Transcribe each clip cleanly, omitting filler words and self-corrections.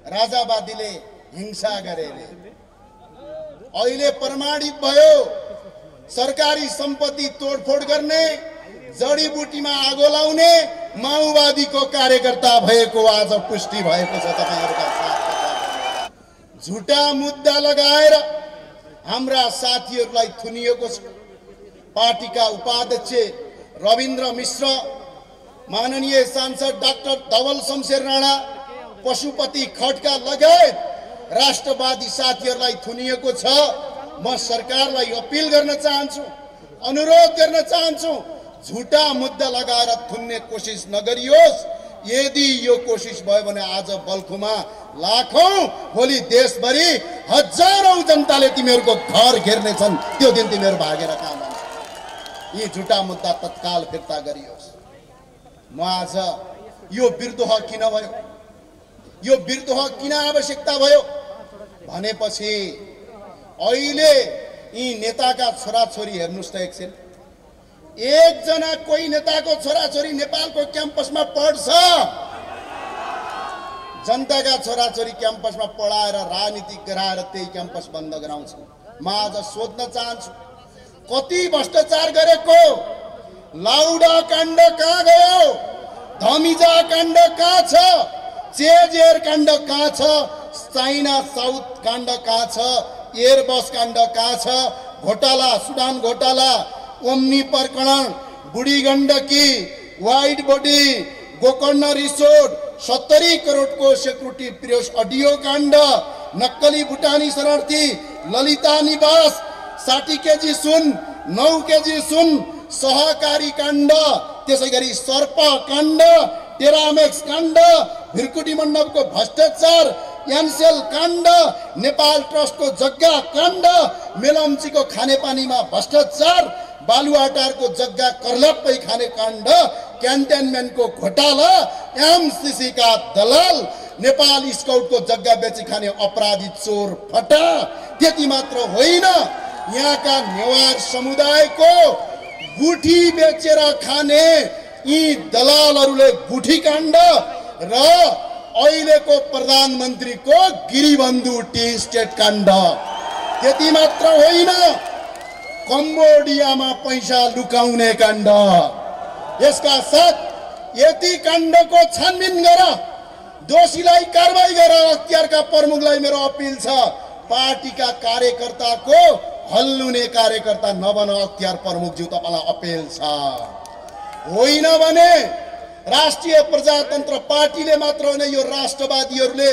राजावादीले हिंसा गरे अहिले प्रमाणित भयो सरकारी सम्पत्ति तोडफोड गर्ने जडीबुटीमा आगो लाउने माओवादीको कार्यकर्ता भएको आज पुष्टि भएको छ तपाईहरुका साथ झुटा मुद्दा लगाएर हाम्रा साथीहरुलाई थुनिएको छ पार्टीका उपाध्यक्ष रविन्द्र मिश्र माननीय सांसद डाक्टर धवल शमशेर राणा पशुपति खड्का लगायत राष्ट्रवादी साथीहरुलाई थुनिएको छ म सरकारलाई अपील गर्न चाहन्छु अनुरोध गर्न चाहन्छु झुटा मुद्दा लगाएर थुन्ने कोशिश नगरियोस् यदि यो कोशिश भयो भने आज बल्खुमा लाखौं भोलि देशभरि हजारौं जनताले तिमीहरुको घर घेर्ने छन् त्यो दिन तिमीहरु भागेर काम गर्नु यी झुटा मुद्दा तत्काल फिर्ता गरियोस् म आज यो बिर्दोह किन भयो यो बिर्दोह किन आवश्यकता भयो भनेपछि अहिले यी नेताका छोराछोरी हेर्नुस् त एकछिन एकजना कोही नेताको छोराछोरी नेपालको क्याम्पसमा पढ्छ जनताका छोराछोरी क्याम्पसमा पढाएर राजनीति गराएर त्यही क्याम्पस बन्द गराउँछ म आज सोध्न चाहन्छु कति भ्रष्टाचार गरेको लाउडा काण्ड कहाँ गयो धमिजा काण्ड कहाँ छ चेजेर काण्ड कहाँ छ चाइना साउथ काण्ड कहाँ छ एयरबस काण्ड कहाँ छ घोटाला सुडान घोटाला ओम्नी प्रकरण Budhi Gandaki white body Gokarna resort 70 करोडको सेक्युरिटी प्रियोस अडियो काण्ड नक्कली भुटानी शरणार्थी ललिता निवास 60 केजी सुन 9 केजी सुन सहकारी काण्ड त्यसैगरी सर्प काण्ड टेरामेक्स काण्ड भिरकुटी मण्डपको भ्रष्टाचार यानसेल काण्ड नेपाल ट्रस्टको जग्गा काण्ड मेलम्चीको खानेपानीमा भ्रष्टाचार बालुवाटारको जग्गा कर्लप्पै खाने काण्ड क्यान्टनमेन्टको घोटाला एमसीसी का दलाल नेपाल स्काउटको जग्गा बेची खाने अपराधी चोर फटा त्यति मात्र होइन यहाँका नेवार समुदायको गुठी बेचेर खाने यी दलालहरूले गुठी काण्ड र अहिलेको प्रधानमन्त्रीको गिरिबन्धु टी स्टेट काण्ड त्यति मात्र होइन कम्बोडियामा पैसा लुकाउने काण्ड यसका साथ यति काण्डको छानबिन गर दोषीलाई कारबाही गर अख्तियारका प्रमुखलाई मेरो अपील छ पार्टीका कार्यकर्ताको हल्लुने कार्यकर्ता नबन अख्तियार प्रमुखज्यू तपाईलाई अपील छ होइन भने राष्ट्रिय प्रजातन्त्र पार्टीले मात्र होइन यो राष्ट्रवादीहरूले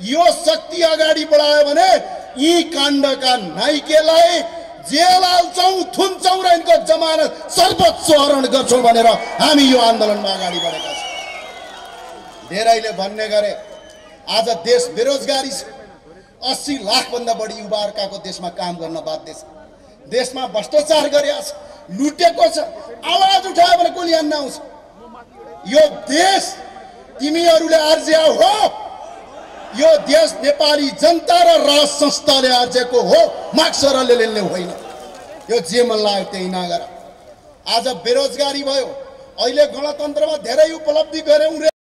यो शक्ति अगाडि बढायो भने यी काण्डका नाइकेलाई जेल हाल्छौं थुन्छौं र यिनको जमानत सर्वोच्च हरण गर्छौं भनेर हामी यो आन्दोलनमा अगाडि बढेका छौं धेरैले भन्ने गरे आज देश बेरोजगारी छ 80 लाख भन्दा बढी युवाहरुको देशमा काम गर्न बाध्य छ देशमा भ्रष्टाचार गरेको छ लुटेको छ आवाज उठायो भने गोली हान्न आउँछ यो देश तिमीहरुले आर्ज्या हो यो देश नेपाली जनता र राज संस्थाले आर्जेको हो माक्सरले लिने होइन यो जे मन लाग्यो त्यही नगर आज बेरोजगारी भयो अहिले गणतन्त्रमा धेरै उपलब्धि गर्यौं